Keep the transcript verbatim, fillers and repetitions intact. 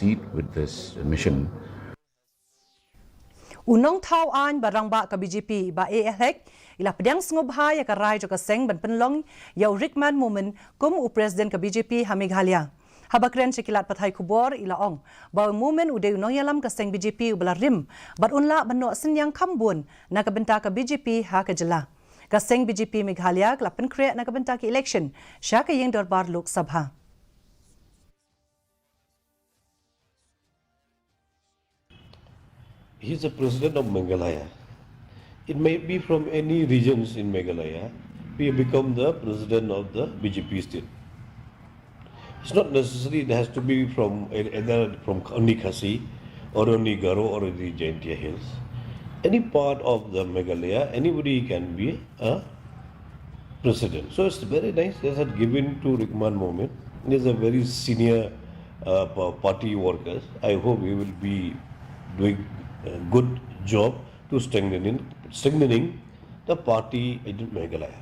proceed with this mission. U nongthaw aiñ ba rangbah ka B J P, Bah A L Hek, i la pdiang sngewbha ïa ka rai jong ka seng ban pynlong ïa u Rickman Momin kum u president ka B J P ha Meghalaya. Haba kren sha ki lad pathai khubor, i la ong ba u Momin u dei u nongïalam ka seng B J P uba la rim bad un lah ban noh synñiang kham bun na ka bynta ka B J P ha ka jylla. Ka seng B J P Meghalaya ka la pynkhreh na ka bynta ka election sha ka ïing dorbar Lok Sabha. He's the president of Meghalaya. It may be from any regions in Meghalaya. We become the president of the B J P state. It's not necessary it has to be from either from only Khasi or only Garo or only Jaintia Hills. Any part of the Meghalaya, anybody can be a president. So it's very nice. They had given to Rickman Momin. He's a very senior uh, party worker. I hope he will be doing a good job to strengthening, strengthening the party in Meghalaya.